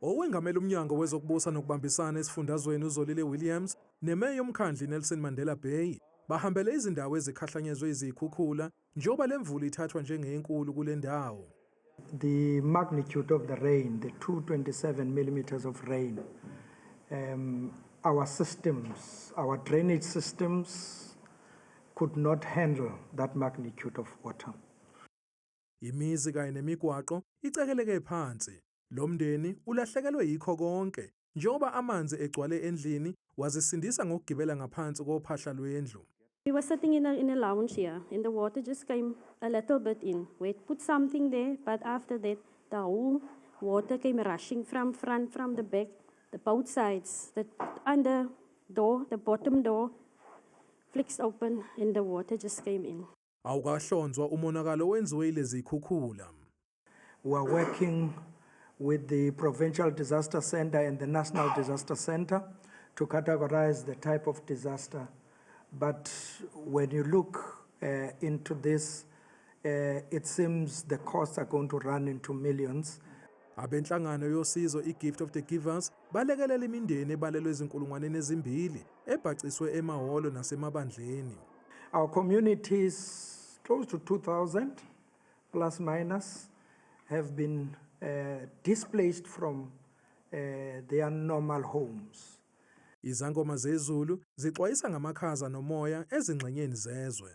Owengamele umnyango wezokubusa nokubambisana esifundazweni uZolile Williams nemeya yomkhandlu Nelson Mandela Bay bahambele izindawo ezikhahlanyezwe izikhukhula njengoba le mvula ithathwa njengenkulu kule ndawo. The magnitude of the rain, the 227 millimeters of rain, our systems, our drainage systems could not handle that magnitude of water. Imizi kanye nemigwaqo icekeleke phansi. Lo mndeni ulahlekelwe yikho konke njengoba amanzi egcwale endlini wazisindisa ngokugibela ngaphansi kophahla lwendlu. We were sitting in a lounge here, and the water just came a little bit in. We had put something there, but after that, the whole water came rushing from front, from the back, the both sides. The under door, the bottom door, flicks open, and the water just came in. Awukahlonzwa umonakalo owenziwe yilezi zikhukhula. We are working with the Provincial Disaster Center and the National Disaster Center to categorize the type of disaster. But when you look into this, it seems the costs are going to run into millions. Abenhlangano yosizo iGift of the Givers balekelela imindeni ebalelwe ezinkulungwaneni ezimbili ebhaciswe emahholo nasemabandleni. Our communities, close to 2,000 plus minus, have been displaced from their normal homes. Izangoma zezulu zixwayisa ngamakhaza nomoya ezingxenyeni zezwe.